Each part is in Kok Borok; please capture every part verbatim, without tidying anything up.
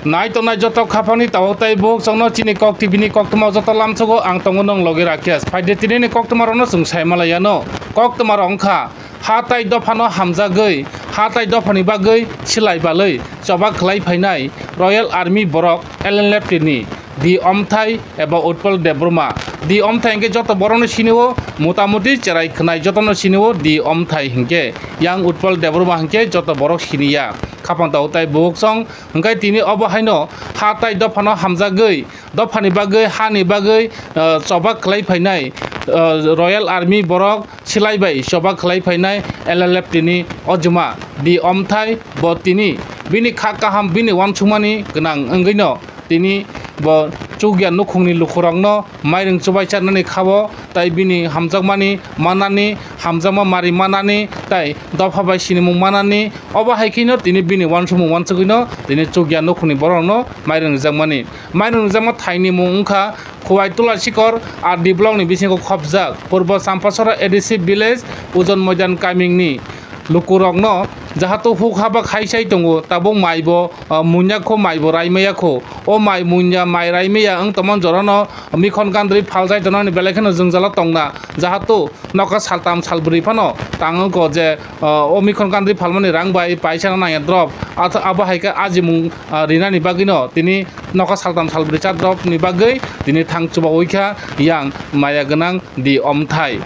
Nai tongnai joto khapangni tabuk tai bukhuk chwngno chini Kok T V ni koktwma joto lamsogo ang tongo nwng logi Rakesh. Phaide tinini koktwma rokno chwng sai malai yano. Koktwma rok wngkha ha tai dophano hamjagwi, ha tai dophani bagwi silai balwi choba khlai phainai Royal Army borok L N L F T ni D Omthai eba Utpal Debbarma. D Omthai hinkhe joto borokno sinio, motamuti cherai khwnai jotono sinio D Omthai hinkhe. Yang Utpal Debbarma hinkhe joto borok siniya. Khapang tabuk tai bukhuk chwng Hwnkhe tini obo haino ha tai dophano hamjagwi, dophani bagwi, hani bagwi, ah, choba khlai phainai, ah, Royal Army borok silai bai choba khlai phainai L L F T ni ojuma D Omthai bo tini bini kha kaham, bini uansukmani gwnang wngwino tini bo chukya nukhungni lukurokno mairung chubai charnani khao, tai bini hamjakmani manani, hamjakma mari manani, tai dopha bai sinimung manani, obo hai kheno tini bini uansukmung uansugwino tini chukya nukhungni borokno mairung rijakmani. Mairung rijakma thaini mung wngkha Khowai Tulasikor R D block ni bisingo khopjak Purbo Champasora A D C village Ujon Moidan kamingni lukurokno, jahato huk haba khai sai tongo, tabuk mai bo, ah, munya kho, mai bo raimaya kho. O mai munya, mai raimaya wng tongma jorano mikhon gandri phalsai tongnani belai kheno jwngjalo tongna. Jahato nokha saltam salbrwi phano tang wngkho je, ah, o mikhon gandri phalmani rang bai paisa no nangya drop. Atha-, abo hai khe ajimung, ah, rinani bagwino tini nokha saltam salbrwi cha drop ni bagwi tini thang chubaui kha yang maya gwnang D Omthai.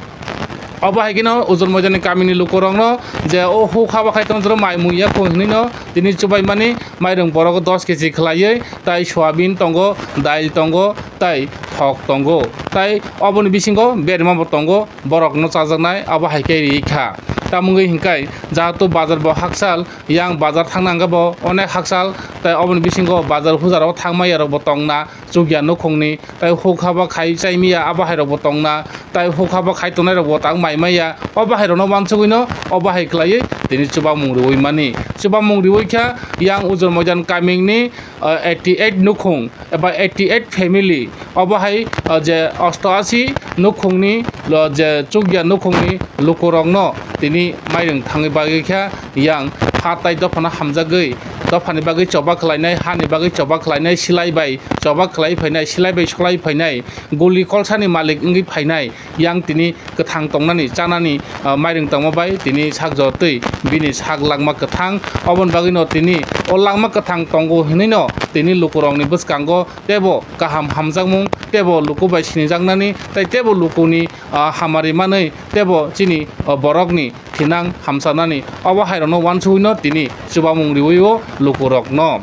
Obo hai kheno Ujon Moidani kamini lukurokno je o huk haba khai tong jora mai muya kho hinwi no tini chubaimani mairung borok dos kg khlaiwi, tai soyabin tongo, dail tongo, tai thok tongo, tai oboni bisingo berma bo tongo, borokno chajaknai abo hai khe ri kha. Tamungwi hinkhai jahato bazar bo haksal, yang bazar thangna hwnkhe bo onek haksal, tai oboni bisingo bazar hujarok thangma yarok bo tongna, chukya nukhungni, tai huk haba khai chaimiya abo hai rok bo tongna, tai huk haba khai tongnai rok bo tang mai maya, obo hai rokno uansugwino obo hai khlaiwi tini chubamung riui mani. Chubamung riui kha yang Ujon Moidan kamingni, ah, eighty eight nukhung eba eighty eight family, obo hai, ah, je osto asi nukhungni, lo je chukya nukhungni lukurokno tini mairung thangwi bagwi kha yang ha tai dophano hamjagwi, dophani bagwi choba khlainai, hani bagwi choba khlainai, silai bai choba khlai phainai, silai bai solai phainai, guli kolsani malik wngwi phainai, yang tini kwthang tongnani, chanani, ah, mairung tongma bai tini sak jotwi bini sak langma kwthang. Oboni bagwino tini o langma kwthang tongo hinwino tini lukurokni bwskango teibo kaham hamjakmung, teibo luku bai sinijaknani, tei teibo lukuni, ah, hamari manwi, teibo chini, ah, borokni thinang hamchanani, obo hai rokno uansugwino tini chubamung riui o lukurokno.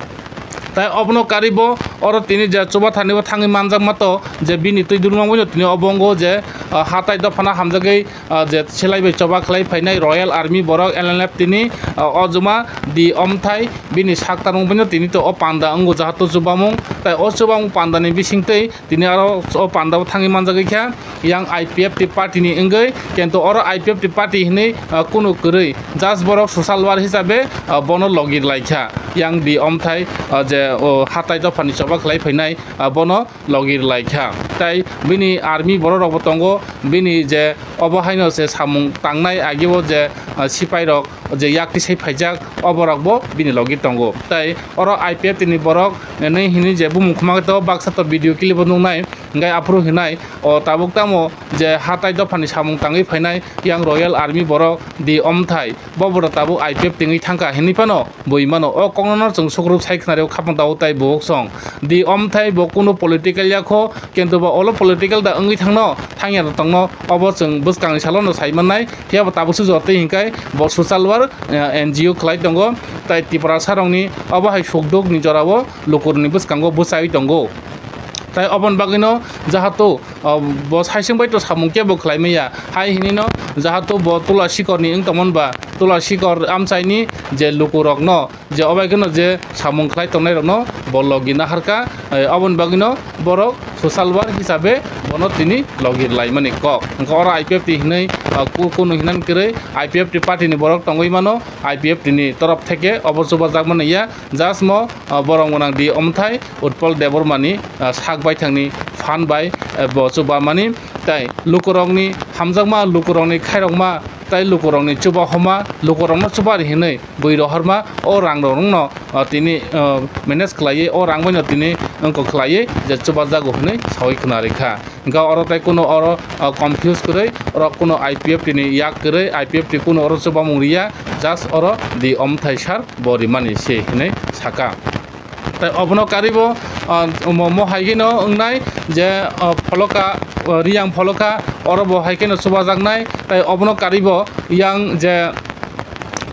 Tai obono karwi bo oro tini je chubathani bo thangwi manjakma to, je bini twi durma wngwi tini obo wngo je, ah, ha tai dophano hamjagwi, ah, je silai bai choba khlai phainai Royal Army borok L N L F T ni, ah, ojuma D Omthai bini sak tarmung bai tini to o panda wngo jahato chubamung, tai o chubamung pandani bisingtwi tini aro o panda o thangwi manjagwi kha yang I P F T party ni wngwi, kintu oro I P F T party hinwi, ah, kunu kwrwi, just borok social worker hisabe, ah, bono logi lai kha yang D Omthai, ah, je o ha tai dophani choba khlai phainai, ah, bono logi lai kha. Tai bini army borok rok bo tongo, bini je obo haino se samung tangnai age o je, ah, sipai rok je yak tisai phaijak, o borok bo bini logi tongo. Tai oro I P F T ni borok, eh, nini hini je bumung khuma khe to baksa to video clip o nuknai, hingke aphuru hinai o tabuk tamo je ha tai dophani samung tangwi phainai yang Royal Army borok D Omthai, bo borok tabuk I P F T wngwi thangkha hinwi phano bui mano. O kokno no chwng sukrub sai khwnarwi khapang tabuk tai bukhuk song. D Omthai bo kunu political ya kho, kintu bo olo political da wngwi thangno, thangya da tongno, obo chwng bwskangni salo no sai mannai. Phiya bo tabuk se jotwi hinkhai bo social work, eh, N G O khlai tongo, tai Tiprasa rokni obo hai sukduk ni jora o lukurokni bwskango bwchai tongo. Tai oboni bagwino jahato, ah, bo saising bai to samung kebo khlai maya. Hai hinino jahato bo Tula Sikorni wng tongmani ba Tula Sikor amchaini je lukurokno je obai kheno je samung khlai tongnai rokno bo logi naharkha, eh, oboni bagwino borok social work hisabe bono tini logi laimani kok. Hwnkhe oro I P F T hinwi, ah, ku-, kunu hinani kwrwi I P F T party ni borok tongwi mano, I P F T ni torof theke obo chubajakmani ya, just mo, ah, borok gwnang di omthai Utpal Debbarmani, ah, sak baithangni phan bai, eh, bo chubamani, tai lukurokni hamjakma, lukurokni khairokma, tei lukurokni chuba homa, lukurokno chuba ri hinwi bui rohorma o rang rokno, ah, tini, ah, manage khlaiwi o rang baino tini wngkok khlaiwi je chuba jago hinwi sawi khna rikha. Hingkha oro tei kuno oro, ah, confuse kwrwi, oro kuno I P F T ni yak kwrwi, I P F T kuno oro chubamung riya, just oro di omthai sar bo rimani se hinwi saka. Tai obono karibo, ah, mo, mo hai kheno wngnai je, ah, pholoka, ah, riyang pholoka, oro bo hai kheno chubajaknai, tai obono karibo yang je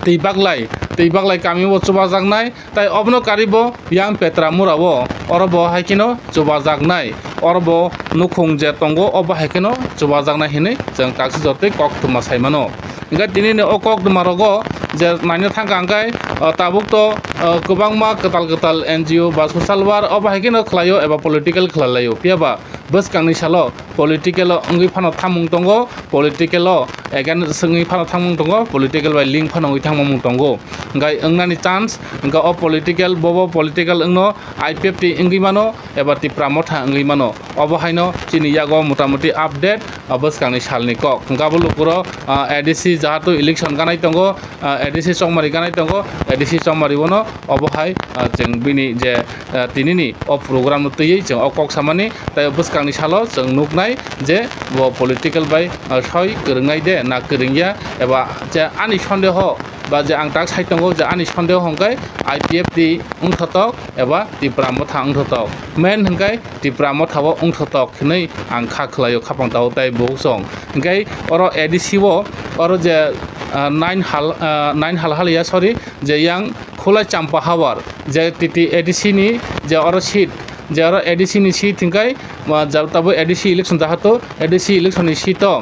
twi baglai, twi baglai kamio chubajaknai, tai obono karibo yang Petra murao, oro bo hai kheno chubajaknai, oro bo nukhung je tongo, obo hai kheno chubajaknai hinwi chwng taksijotwi koktwma sai mano. Hingkhe tinini o koktwma rogo je naina thangkha hingkhe, o, tabuk to, o, kwbangma kwtal kwtal N G O ba social work obo hai kheno khlaio eba political khlai laio. Phiya ba bwskangni salo political o wngwi phano thamung tongo, political o against wngwi phano thamung tongo, political bai link phano wngwi thangmung tongo. Hingkhe wngnani chance hingkhe o political, bobo political wngno I P F T wngwi mano eba Tipra Motha wngwi mano. Obo haino chini yago motamuti update, ah, bwskangni salni kok. Hingkhe abo lukuro, ah, A D C jahatu election ganai tongo, ah, A D C chongmari ganai tongo, A D C chongmari bono obo hai, ah, chwng bini je, ah, tinini o program no twiwi chwng o kok samani, tei bwskangni salo chwng nuknai je bo political bai, ah, soi kwrwngnai de na kwrwngya, eba je ani sondeho ba je ang tak sai tongo je ani sondeho hwnkhe I P F T wngthotok eba Tipra Motha wngthotok. Main hwnkhe Tipra Motha o wngthotok hinwi ang kha khlaio khapang tao tei buhuk song. Hwnkhe oro A D C o oro je, ah, nine hal, ah, nine hal haliya, sorry, je yang Khulai Champa Hawar je T T A D C ni je oro seat, je oro A D C ni seat hwnkhe, ah, ja-, tabuk A D C election jahato A D C election ni seat o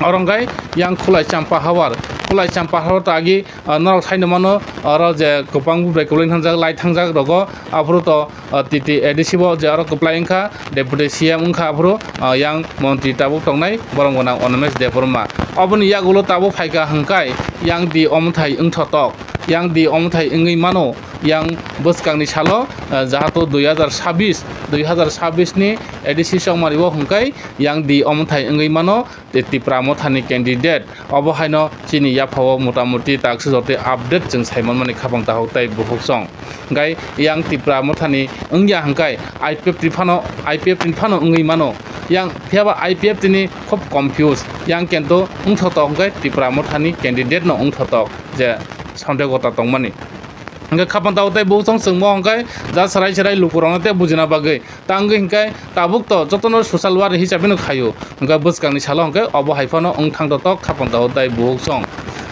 oro hwnkhe yang Khulai Champa Hawar, Khulai Champa Hawar to agi, ah, norok saino mano, oro je kwbang bubrai kwlwi thangjak, lai thangjak rogo, aphuru to, ah, T T A D C bo je oro kwplai wngkha, Deputy C M wngkha aphuru, ah, yang montri tabuk tongnai borom gwnang Animesh Debbarma. Oboni yagulo tabuk phaikha hwnkhe yang di omthai wngthotok, yang di omthai wngwi mano, yang bwskangni salo, ah, jahato dui hazar sabis, dui hazar sabis ni A D C chongmari o hwnkhe yang di omthai wngwi mano. Te Tipra Mothani candidate, obo haino chini yaphao motamuti taksijotwi update chwng saimanmani khapang tahok tei buhuk song. Hwnkhe yang Tipra Mothani wngya hwnkhe I P F T phano, I P F T phano wngwi mano. Yang phiyaba I P F T ni khub confuse. Yang kento wngthotok hwnkhe Tipra Mothani candidate no wngthotok je sonde gota tongmani. Hwnkhe khapang tahok tei buhuk song chwngmo hwnkhe ja chwrai chwrai lukurokno tei bujina bagwi. Tangwi hwnkhe tabuk to jotono social work hisabe no khaio. Hwnkhe bwskangni salo hwnkhe obo hai phano wng thang totok khapang tao tei buhuk song.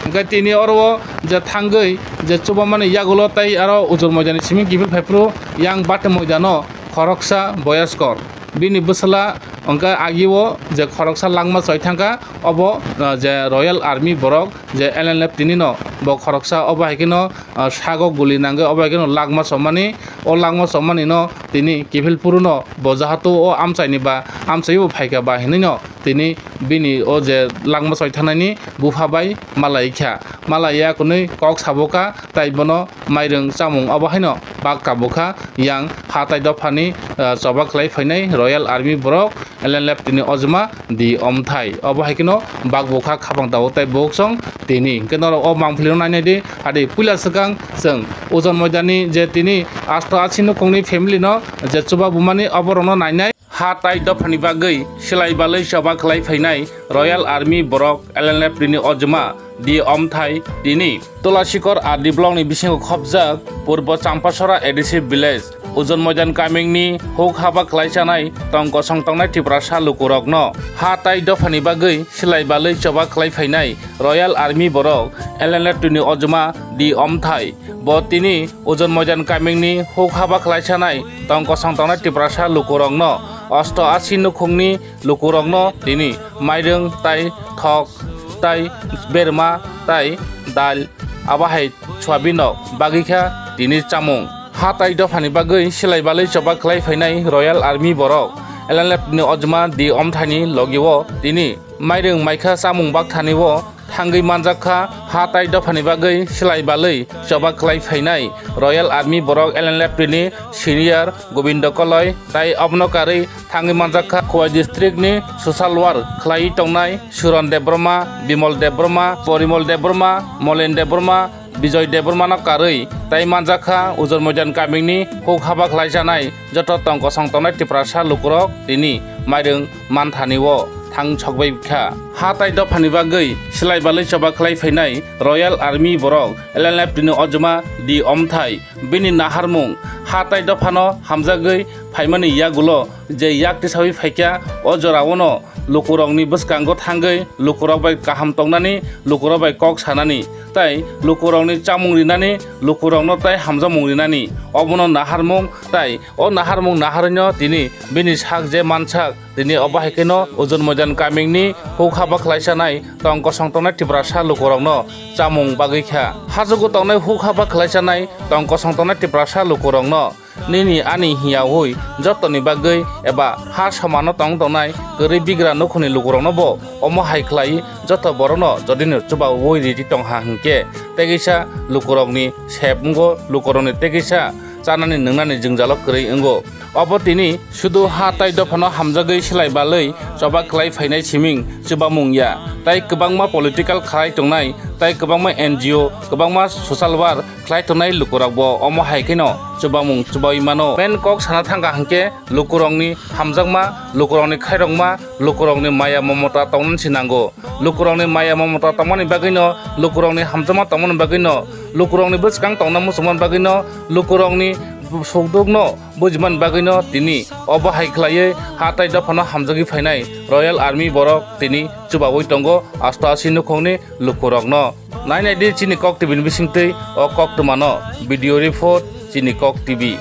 Hwnkhe tini oro o je thangwi je chubamani yagulo tei aro ujur moidani simi kiphil phaiphuru yang bate moidano khoroksa boyaskor. Bini bwsala hwnkhe agio je khoroksa langma choi thangkha obo, ah, je Royal Army borok je L N F tinino bo khoroksa obo hai kheno ah, sago guli nangwi obo hai kheno lakma somani, o lakma somani no tini kiphil phuru no bo jahato o amchaini ba amchaibo phaikha ba hinwi no tini bini o je lakma choi thangnani bupha bai malai kha, malai ya kwnwi kok sabo kha, tai bono mairung chamung obo haino bak tabukha yang hatai dophani, ah, choba khlai phainai Royal Army borok. L N F tini ojma di omthai. Obo hai kheno bak bukha khapang tao tei buhuk song tini. Hwnkhe norok o mangpili no nainai di. Adi puila swkang chwng Ojon Moidani je tini asto ashi nukhungni family no je chuba bumani oborokno nainai. Ha tai dophani bagwi silai balwi choba khlai phainai Royal Army borok L N F tini ojma di omthai tini. Tulasikor R D block ni bisingo khopjak Purbo Champasora A D C village. Ojon Moidan kamingni huk haba khlai chanai tong kosong tongnai Tiprasa lukurokno ha tai dophani bagwi silai balwi choba khlai phainai Royal Army borok L N F tini ojma di omthai. Bo tini Ojon Moidan kamingni huk haba khlai chanai tong kosong tongnai Tiprasa lukurokno osto ashi nukhungni lukurokno tini mairung tai thok tai berma tai dal abo hai soyabin rok bagwi kha tini chamung. Ha tai dophani bagwi silai balwi choba khlai phainai Royal Army borok L N F ni ojma di omthaini logio tini mairung maikha chamung bakthani o Thangwi manjak kha, ha tai dophani bagwi swlai balwi choba khlai phainai Royal Army borok L N L F T ni senior Gobindo Koloi, tai obono karwi thangwi manjak kha Khowai district ni social work khlaiwi tongnai Suron Debbarma, Bimol Debbarma, Porimol Debbarma, Molin Debbarma, Bijoy Debbarmano karwi tai manjak kha Ujor Moidan kamini huk haba khlai janai joto tong kosong tongnai Tiprasa lukurok tini mairung manthani o thang sokbai kha. Ha tai dophani bagwi swlai balwi choba khlai phainai Royal Army borok L N L F T ni ojuma di omthai bini naharmung ha tai dophano hamjagwi phaimani yagulo je yak tisawi phaikha o joraono lukurokni bwskango thangwi lukurok bai kaham tongnani, lukurok bai kok sanani, tai lukurokni chamung rinani, lukurokno tai hamjakmung rinani. Obono naharmung tai o naharmung naharwino tini bini sak je mansak tini obo hai kheno Ujor Moidan kamini huk haba khlai sanai tong kosong tongnai Tiprasa lukurokno chamung bagwi kha. Hajugo tongnai huk haba khlai sanai tong kosong tongnai Tiprasa lukurokno nini ani hiyaui jotoni bagwi eba ha somano tong tongnai kwrwi bigra nukhungni lukurokno bo omo hai khlai joto borokno jodino chubaui ridi tongha hinkhe tegaisa lukurokni sep wngo, lukurokni tegaisa chanani nwngnani jwngjalo kwrwi wngo. Obo tini sudu ha tai dophano hamjagwi swlai balwi choba khlai phainai siming chubamung ya, tai kwbangma political khlai tongnai, tai kwbangma N G O, kwbangma social work khlai tongnai lukurokbo omo hai kheno chubamung chubaui mano. Main kok sana thangkha hinkhe lukurokni hamjakma, lukurokni khairokma, lukurokni maya momota tongnani se nango. Lukurokni maya momota tongmani bagwino, lukurokni hamjakma tongmani bagwino, lukurokni bwskang tongna muchungmani bagwino, lukurokni sukdukno bujimani bagwino tini obo hai khlaiwi ha tai dophano hamjagwi phainai Royal Army borok tini chubaui tongo asto asi nukhungni lukurokno. Nainai di chini Kok T V ni bisingtwi o koktwmano. Video report, chini Kok T V.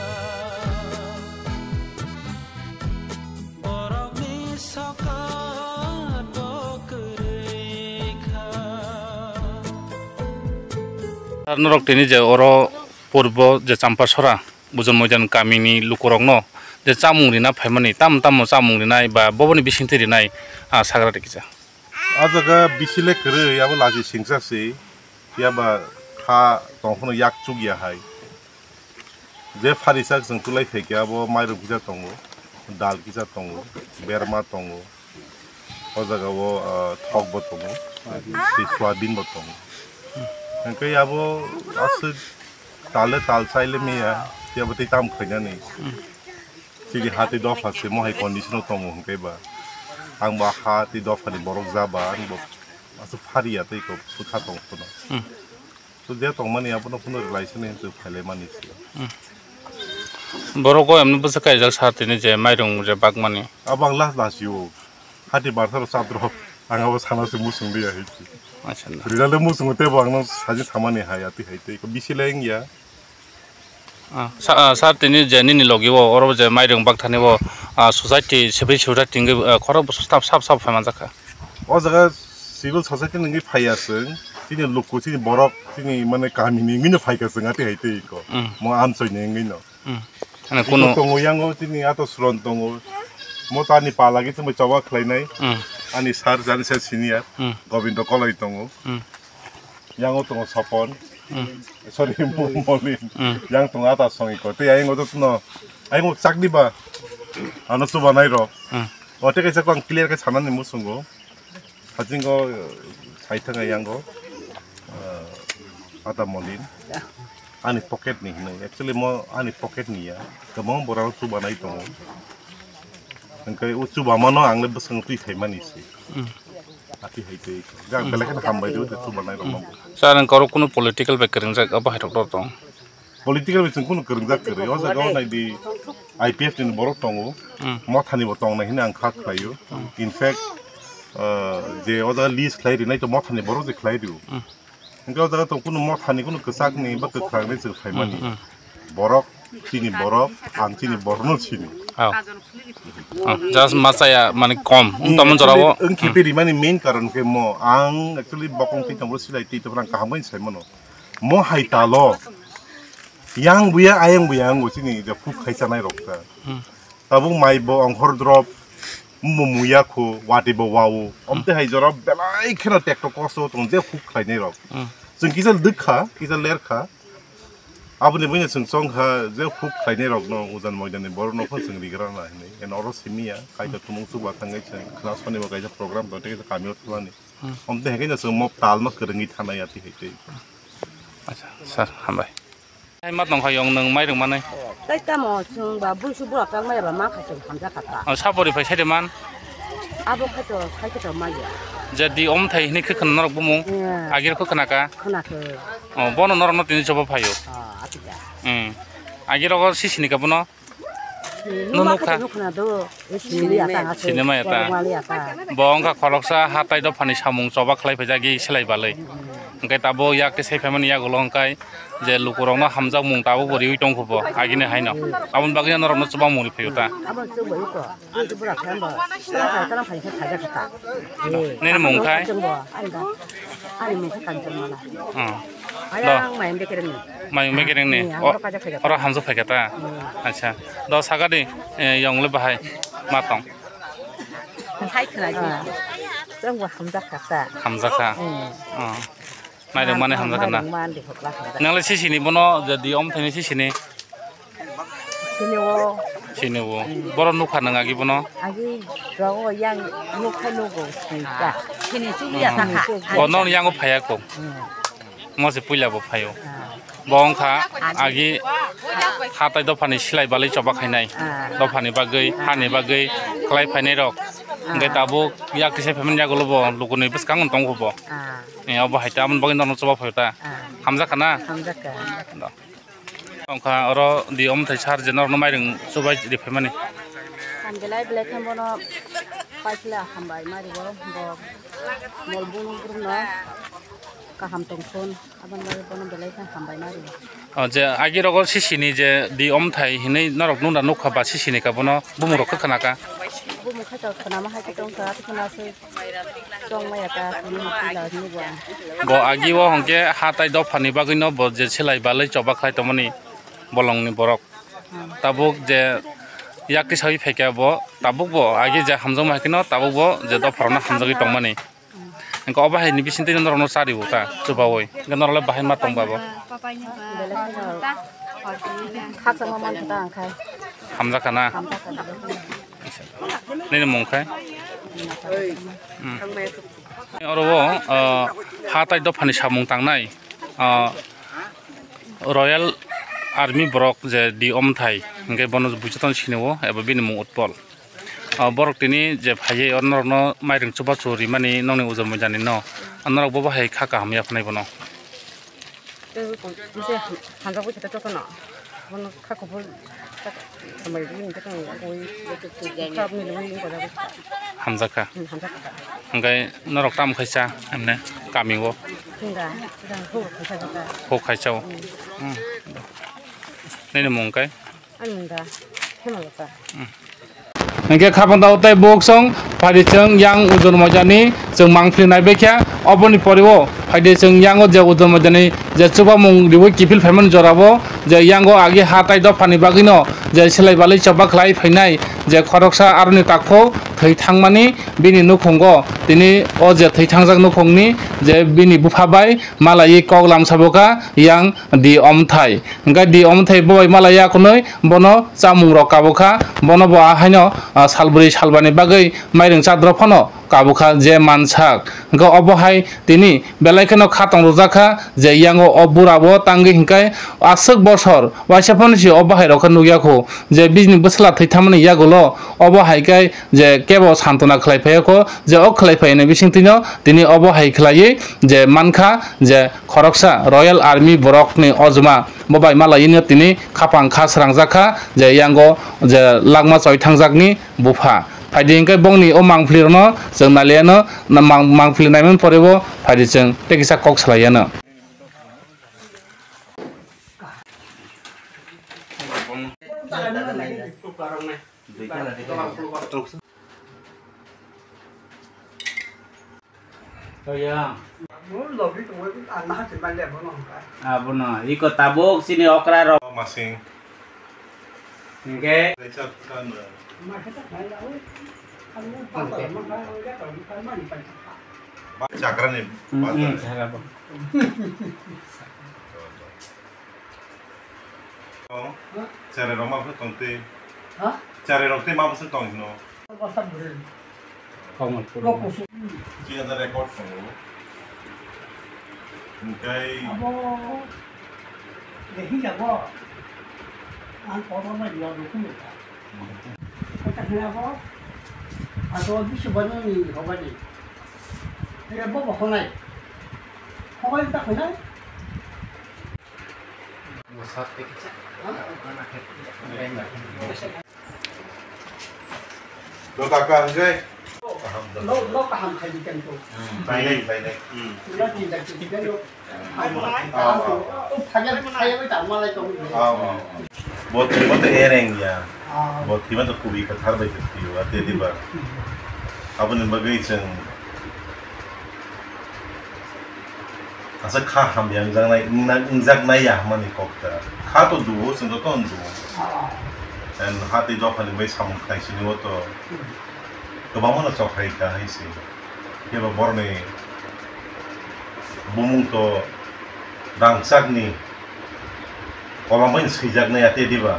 Ar norok tini je oro purbo je Champasora, Bujon Moidan kamini lukurokno je chamung rina phaimani, tamo tamo chamung rinai ba boboni bisingtwi rinai, ah, sagra rikisa. O jaga bisi le kwrwi, abo lachi singsa se, phiya ba kha tong phano yak chuk ya hai. Je phari sak chwng tulai phai khe abo mairum kisa tongo, dal kisa tongo, berma tongo, o jaga o, ah, thok bo tongo, tei soyabin bo tongo. Hwnkhe abo aswk tal le tal chai le maya, phiya bo tei tam khainani. Chini ha tei dopha se mohai condition o tongo hwnkhe ba. Ang ba ha tei dopha ni borok ja ba, ang bo aswk phari ya tei ko bwkha tong phano. Hmm. To je tongmani abono phano relation ni hinwi phailaimani se. Hmm. Borok o emno bwsa kaijak sa tini je mairung je bakmani. Abo ang last last yo. Hati barsa rok chap rok. Ang abo sana se muchung liya hai. Acha na. Result de muchung tei bo ang no saji samani hai ati hai tei ko bisi le wng ya. Ah, sa-, ah, sir, tini je nini logi o, oro je mairung bakthani o, ah, society, civil society hingke, ah, khorok bwswk sap, sap, sap phai manjak kha. O jaga civil society ni wngwi phaiya chwng, chini luku, chini borok, chini mane kami ni wngwi no phaikha chwng, ati hai tei ko. Mm. Mo amchoi ni wngwi no. Mm. Ano iko kuno tongo, yango chini ato suron tongo. Mo to ani pala khe chwngbai choba khlainai. Mm. Ani sir, jani sir senior, Mm. Gobindo Koloi tongo. Mm. Yango tongo Sopon. Mm. Sorry, Mo-, Molin. Mm. Yang tongo ata songiko. Tei ayang oto tuno. Ayang chakdi ba. Ano chubanai rok. Mm. O tei kaisa ko ang clear khe sanani musungo. Hajingo, eh, saithanga yango. Eh, ata Molin. Ani pocket ni hinwi. Actually mo ani pocket ni ya. Kwbang borok chubanai tongo. Hwnkhe o chubamano ang le bwskango twi phaimani se. Mm. Ati hai tei. Jang belai kheno hambai rw de chubanai rok no. Sir, ang koro kuno political bai kwrwngjak abo hai rok tong. Political bai chwng kuno kwrwngjak kwrwi. O jaga o nai di I P F ni borok tongo. Mm. Mothani bo tongnai hinwi ang kha khlaio. In fact, uh, je o jaga list khlai rinai to mothani borok je khlai rio. Mm. Hingke o jaga tong kunu mothani kunu kwchakni ba kwkhrangni chwng phaimani. Mm, mm. Borok chini borok, ang chini borokno sini. Oh. Oh, just machaya mani kom. Wng tamo jorao. Wng khipe rimani main karon khe mo. Ang actually bokong twi tongbo silai twi tongbo ang kaham bai saimano. Mo hai talo. Yang buya, ayang buya, ang bo chini ja phuk khai chanai rok ta. Hmm. Tabuk mai bo ongkhor drop. Mumu yakhu, wati bo wao. Omte hai jora belai kheno tekto kosto tong je huk khlainai rok. Hmm. Chwng kisa dwkha, kisa lerkha. Aboni buino chwng chongkha je huk khlainai rokno ujan moidani borokno phano chwng rigrana hinwi. Eno oro simiya, kaisa tumung chukla thangwi chwng khna sonibo kaisa program tong tei kaisa kamio thumani. Hmm. Omte hai khe chwng mo talno kwrwngwi thanai ati hai tei. Acha, sir, hambai. Hai ma tongkha yong nwng mai rwngmani? Tai tamo chwng ba buisu bura tang mai ba ma kha chwng hamjakha ta. O, sapori phai saide man? Abo khaito, khaito maya. Je di om thai hini khe khna norok bumung? Yeah. Agir kho khna ka? Khna khe. O, bono norok no tini choba phaio? Ah, ati da. Hmm. Agir rogo sisini ka bono? Nunu kha. Nukha do, sinimaya ta. Sinimaya ta. Bo wngkha khoroksa hatai dophani samung choba khlai phaijak, gi selai balai. Hwnkhe tabuk yak tei sai phaimani yagulo hwnkhe je lukurokno hamjakmung tabukbo riwi tongkha bo agini haino. Aboni bagwino norokno chubamung riphaio ta. Abo chubui ko. Abo chubura khe bo. Tara tara phai khe khaijak kha ta. Nini mung khai? Ani mung khe Kanchanmala. Hmm. Ayang mayung bekereng ni. Mayung bekereng ni. Ni, ang oro kaijak khaijak. Oro hamjak phaikha ta? Hmm. Acha. Do sagadi, eh, yong le bahai ma tong. Sai khna di. Ah. Chwng bo hamjak kha ta. Hamjak kha? Hmm. Oh. Mai rwng mani hamjak kha na? Mai rwng mani hokla hamjak. Nang le sisini bono, je di om thani sisini? Sini o. Sini o. Boro nukha nang agi bono? Agi rogo yang nukha nugo sini ka. Sini suliya ta kha. Hmm. Bono yang o phaya ko. Hmm. Mo se puila bo phaio. Ah. Bo wngkha agi hatai dophani silai balai choba khainai. Ah. Dophani bagwi, hani bagwi khlai phainai rok. Ah. Hwnkhe tabuk yak tisa phaimani yagulo bo lukuni bwskango tongkha bo. Ah. Eh, obo hai ta, aboni bagwi norokno choba phaio ta? Ah. Hamjak kha na? Hamjak kha. Do. Wngkha oro di omthai sar je norokno mairung chubai riphaimani. Ang belai belai khe bono paisla hambai mari bo, bo mol bung brumno kaham tongthun, aboni bagwi bono belai khe hambai mari. O je agi rogo sisini je di omthai hinwi norok nuna nukha ba sisini ka bono bumung rok khe khna ka. Bumung khe to khna ma hai khe tongkha, khna se. Chong maya ta, tini hapila hini bo ang. Bo agi o hwnkhe hatai dophani bagwino bo je silai balai choba khlai tongmani bolongni borok. Hmm. Tabuk je yakti sawi phaikha bo, tabuk bo agi je hamjakma hai kheno tabuk bo je dopharokno hamjagwi tongmani. Hmm. Hwnkhe obo hai ni bisingtwi norokno chari bo ta chubawi. Hwnkhe norok le bahai ma tong ba bo? Belai kheno khakchangma man kha ta ang khai. Hamjakha na? Hamjakha. Nini mung khai? Hmm. Oro o, uh, hatai dophani samung tangnai, uh, Royal Army borok je di omthai, hwnkhe bono buijoton sini o, eba bini mung Utpol. Uh, borok tini je phaiwi oro norokno mairung chubachu rimani nokni ujo moidani no, norok bo bahai kha kaham yaphnai bono. Tei ui kong, bisi ham-, hamjak bai khe tei jotono. Bono kha kuphur, kha sambai ri ni jotono ui, khap ni ui ni kojak bai kha. Hamjak kha? Hmm, hamjak kha. Hwnkhe norok tamo khaisa, emne, kami o? Hinga, hinga, huk khaisa kha. Huk khaisa o? Hmm. Hmm. Nini mung khe? Ani mung da Hemalata. Hwnkhe khapang tao tei buksong phaidi chwng yang ujon moidani chwng mangphili naibaikha. Oboni pore o phaidi chwng yango je ujon moidani je chubamung riwi kiphil phaimani jorao je yango agi ha tai dophani bagwino je silai balai choba khlai phainai je khoroksa aroni takhuk thwi thangmani bini nukhungo tini o je thwi thangjak nukhungni je bini bupha bai malaiwi kok lamsabokha yang di omthai. Hwnkhe di omthai bo bai malaiya khwnwi bono chamung rok kabukha, bono bo ahaino, ah, salbrwi salbani bagwi mairung chadrok phano kabukha je mansak. Hwnkhe obo hai tini belai kheno khatong rwjakha je yango o bura bo tangwi hwnkhe aswk bosor waisa phano se obo hai rok khe nukya khu je bini bwsla thwi thamani yagulo obo hai khe je kebo santona khlai phaiya kho je o khlai phaiyani bisingtwino tini obo hai khlaiwi je mankha je khoroksa Royal Army borokni ojma bo bai malaiwino tini khapang kha srangjak kha je yango je langma choi thangjakni bupha. Phaidi hwnkhe bongni o mangphlirokno chwng naliano, na mang-, mangphli naimani pore bo phaidi chwng tei kisa kok salaiyano. Oya. Abono, iko tabuk sini okra rok. Masing. Hingke. Kaisa kano. Chakrani bazar. Cherai rok ma bwswk tong tei? Ha? Cherai rok tei ma bwswk tong hino? Kamalpur. Chini da record tongo. Hingkai abo, de hinjabo. Ang kotor bai dia dukun de. Kata hingabo. Ato bisu bani ni hobani. Ere bo bo honai. Hobani ta honai. Lo taka hingkai. Lo, lo kaham khai di kan tu. Bainai, bainai. Lo di kan tu kan lo. Ah, ah. Oh, phagel, phagel bai ta malai tu. Ah, ah, ah. Bo thima to ereng ya. Ah. Bo thima to kubi kathar bai tu, ate di ba. Aboni bagwi chwng Asa kha hamya wngjaknai, wngna-, wngjaknai ya hwnmani kok ta. Kha to duo, chwng joto no duo. Ah. And ha tei dophani bai samung khlai sini o to kwbangma no chok hai kha hai se. Kebo boroni bumung to rangchakni kolom bai no swijaknai ya te diba.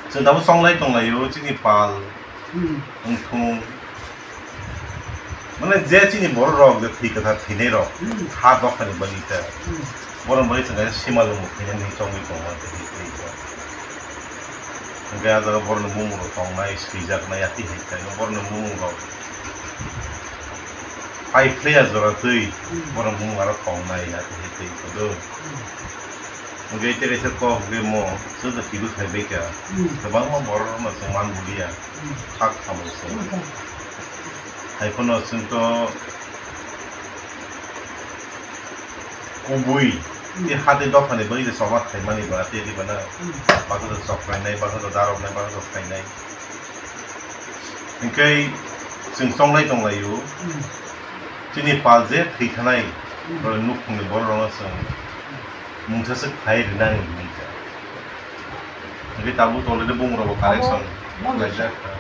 Chwng tabuk chonglai tonglaio chini pal. Hmm. Wngthung. Mane je chini borok rok je thwi kwthar thwinai rok, hmm, ha dophani bagwi ta. Hmm. Borok bagwi chwng kaisa simalwng bo khainani chongwi tongo, tei tei tei. Hwnkhe ah jaga borokni bumung rok tongnai, swijaknai, atwi hai khaino borokni bumung rok pai phlaiya jora twi, hmm, borokni bumung aro tongnai, atwi hai tei kodo. Hmm. Hwnkhe tei kaisa kok hwnkhe mo, chwngno kibu khai bai kha. Hmm. Kwbangma borok rokno chwng man buliya. Hmm. Sak samung se. Hmm. Hai phano chwng to kubui, hmm, tei ha tei dophani bagwi se choma khaimani ba, tei diba na. Hmm. Baksa chok khainai, baksa daroknai, baksa khainai. Hwnkhe chwng chonglai tonglaio. Hmm. Chini pal je thwi thanai, hmm, borok nukhungni borok rokno chwng mungsa swk khai rinani hinwi kha. Hwnkhe tabuk already bumung rokbo correction khlaijak kha.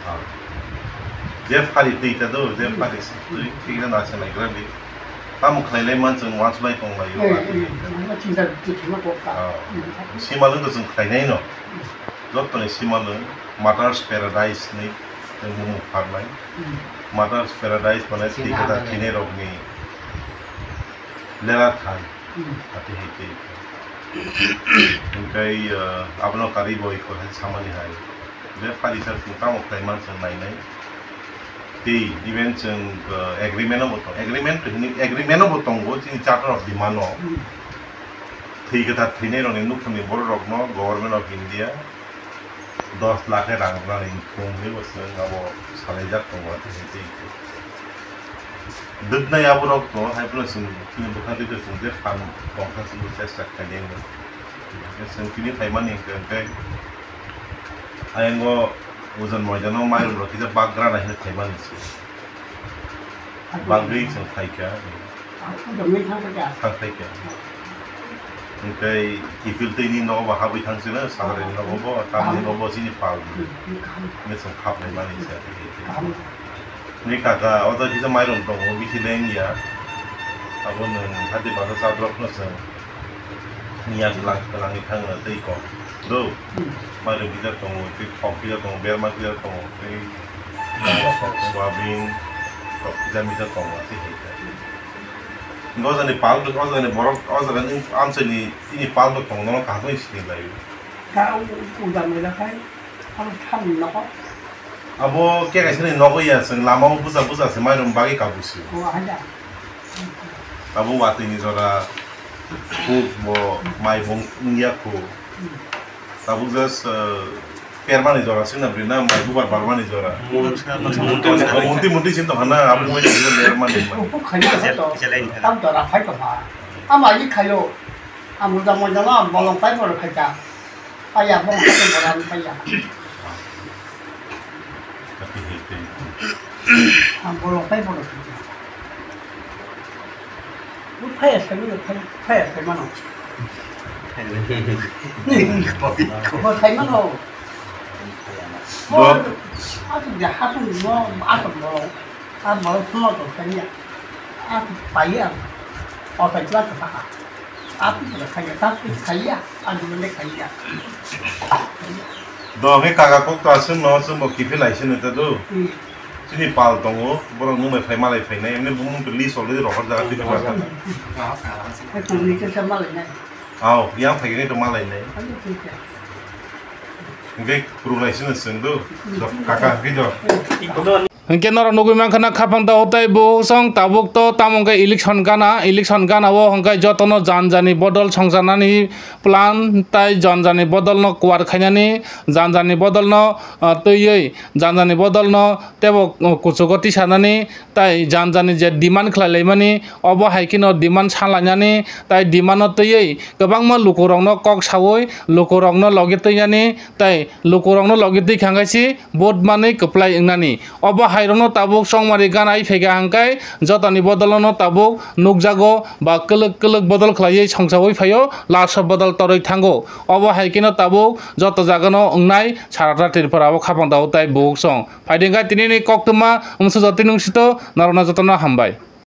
Ah. Je phari twi ta do, je phari twi, twi ta na se naigra di. Tamo khlai lai man chwng uansuk lai tong lai o. Ah. Simalwng to chwng khlai nai no. Jottoni simalwng Mother's Paradise ni chwng bumung pharnai. Mother's Paradise mane thwi kwthar thwinai rokni lera thai. Hmm. Ati hai tei. Hingkai, ah, abono karwi bo iko hai samani hai. Je pari sar chwng tamo khlai man chwng nai nai. Tei even chwng, ah, agreement o bo tong, agreement to hini, agreement o bo tongo chini Charter of Demand o. Hmm. Thwi kwthar thwinai rokni nukhungni borok rokno Government of India dos lakh rang rwnani thung hinwi bo chwng abo salaijak tongo, ati hai tei. Dwknai aborok to hai phano chwng chini bwkha twi chwng je phan tongkha chwng chesta khainai hwnwi. Chwng tini phaimani hwnkhe hwnkhe ayang o Ujan Moidano mairum rok kisa bagra nai hwnwi phaimani se. Bagwi chwng phaikha. Thang phaikha. Hwnkhe kiphil twi ni nogo bo habwi thang sino, sakari ni nogo bo, tamni nogo bo chini pal di. Hwnkhe chwng khap nai mani se. Ni kaka, o jaga kisa mairum tongo, bisi leng ya. Abo nwng hati basa chabrok no chwng. Miya twlang, twlangwi thangna tei kok. Do. Hmm. Mairum kisa tongo, tei kok kisa tongo, berma kisa tongo, tei soyabin, kok kisa misa tongo, tei hai khe. Hwnkhe o jagani pal, o jagani borok, o jagani amchaini, chini pal bo tongo, nono kaham khe sini lai. Ta u, u, uda mela khai, abo thani nogo. Abo khe kaisa ni nogo ya, chwng lama o buja buja se mairum bagwi kabu si. O, haida. Abo watwi ni jora. Kuk bo mai bong wngya kho. Tabuk just, uh, permani jora singna bwrwi na mai bubar barmani jora. Munti munti sin tongkha na abo mai singna permani. Kuk khaina kisa to. Tam to raphai tongkha. Ama i khayo. Amuda moida na bolong pai bor khaita. Paya bong khaita boran paya. Tapi hei tei. Ang bolong pai bor khaita. Phaya sai mano, phaya sai mano. Phaya sai mano. Bo- Aswk de hapung no aswk borok. A borok phungo tong thani ya. A pai ya. O pai jua ka pa. A pai khai ya, ta pai khai ya. A dum le khai ya. Do me kaga kok to aswk no chwng bo kiphil lai sini ta do. Hmm. Chini pal tongo, borok nung bai phai malai phainai, emni bumung to list already rohor jaga twi kwbang. Hai tong ni khe malai nai. Aw, yang phai khe to malai nai. Ano twi khe. Hingke kwrwng lai sino chwng do, do kaka hingke do. Hingke norok nugui mankha na khapang tao tei buhuk song tabuk to tamo hingke election gana, election gana o hingke jotono jan jani bodol songcharnani plan tei jan jani bodolno kuar khainani, jan jani bodolno, ah, twiwi jan jani bodolno tebo, ah, kuchugo tisanani tei jan jani je demand khlai laimani obo hai kheno demand salainani tei demand no twiwi kwbangma lukurokno kok sawi lukurokno logi twinani tei lukurokno logi twi kha hingke se vote manwi kwplai wngnani. Obo hairokno tabuk chongmari gana wi phaikha hingke jotoni bodolono tabuk nukjago ba kwlwk kwlwk bodol khlaiwi songchawi phaio last o bodol torwi thango. Obo hai kheno tabuk joto jagano wngnai saratra Tripura o khapang tao tei buhuk song. Phaidi hingke tinini koktwma wngsujo tini wngsito norokno jotono hambai.